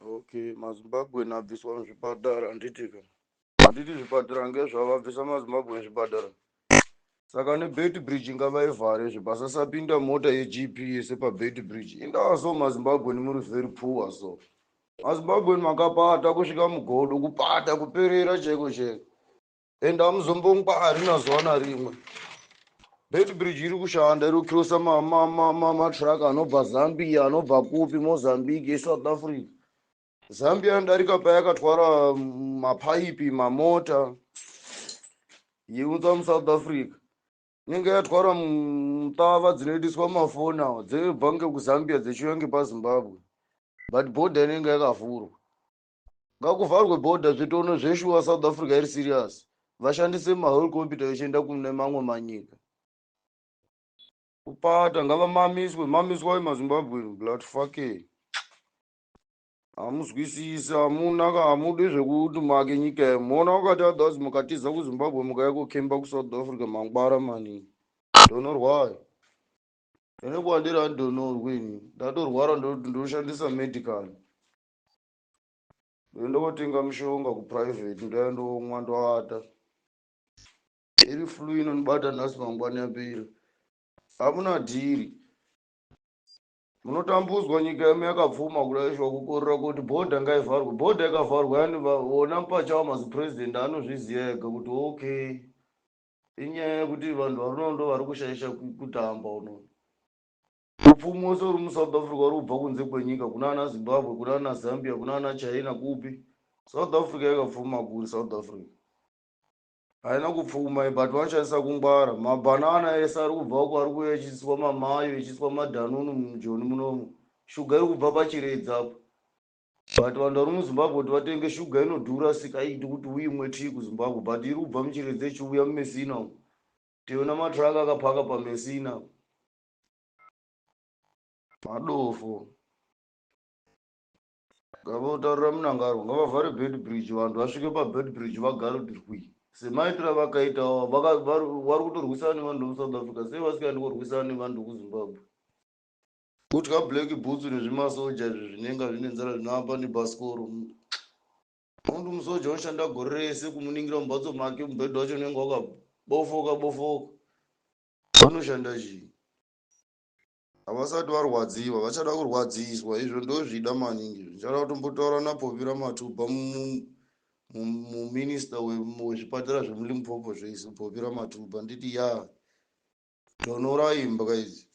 Okay, maZimbabwe abviswa muzvipatara, handiti ka? Handiti zvipatara ngezvavabvisa maZimbabwe muzvipatara? Saka neBeitbridge ngavaivhare zve, pasasapinda mota yeGP yese paBeitbridge. Indawa so maZimbabwe muri very poor. So maZimbabwe makapata kusvika mugodo, kupata kuperera chaiko chaiko, ende hamuzombongwari nazuva narimwe. Beitbridge iri kushanda, iri kucrossa matruck anobva Zambia, anobva kupi, Mozambique, eSouth Africa. Zambia anodarika payakatwara mapaipi, mamota yeunza muSouth Africa. Inenge yatwara mutava dzinoitiswa mafoni awa, dzeibva ngekuZambia dzichiuya ngepaZimbabwe, but bhodha inenge yakavhurwa. Ngakuvharwe bhodha zvitono zveshuwa. South Africa iri serious, vashandise mahelicopter vechienda kune mamwe manyika. Kupata ngavamamiswe, mamiswai maZimbabwe. Blood fucking hamuzwisisi, hamuna, hamudi zvekuti make nyika yemuona wakati. Otherwise mukatiza kuZimbabwe, mukauya kukemba kuSouth Africa, mangwara maningi. Ndonorwayo ene kwandiri, handidonorwi ini. Ndatorwara, ndoshandisa medical, ndoenda kotenga mishonga kuprivate, ndoya ndomwa, ndoata. Iri flu inondibata nhasi, mangwani yapera. Hamuna dhiri, munotambudzwa. Nyika yemu yakapfuma kudai, shuwa kukorera kuti bhodha ngaivharwe. Bhodha ikavharwa, yani vona pachawo mazipurezidendi anozviziva ega kuti okay, inyaya yekuti vanhu varinondo vari kushaisha kutamba unono. Upfumi wese uri muSouth Africa uri kubva kunze kwenyika, kuna ana Zimbabwe, kuna ana Zambia, kuna ana China, kupi. South Africa yakapfuma kuri? South Africa haina kupfuma, but vanoshandisa kungwara. Mabhanana ese ari kubva uko ari kuuya echiiswa mamayo, echiiswa madhanunu mujoni munomu. Shuga iri kubva paChiredzi apo, but vanhu vari muZimbabwe kuti vatenge shuga inodhura, sikaiti kuti uimwe tii kuZimbabwe, but iri kubva muChiredzi ichiuya muMesina umu. Tiona matraka akapaka paMesina. Madofo. Ngavotaurira Munangarwa, ngavavhare Beitbridge, vanhu vasvike paBeitbridge vagare kuti rwi, semaitiro avakaita. Vari kutorwisana nevanhu vemuSouth Africa, sei vasikaendi kurwisana nevanhu vekuZimbabwe? Kutya black boots nezvimasoja izvi zvinenga zvine nzara, zvinoamba nebhasikoro. Mundu musoja unoshanda gore rese, kumuningira mumbatso make, mubhedha wacho unenge wakabofoka bofoka. Vanoshanda chii? Havasati varwadziwa, vachada kurwadziswa. Izvo ndozvida maningi. Ndichada kutombotaura naPopi Ramatuba, muminista wezvipatara zvemuLimpopo zvese. Popi Ramatuba, nditi ya, tonorai imbwa idzi.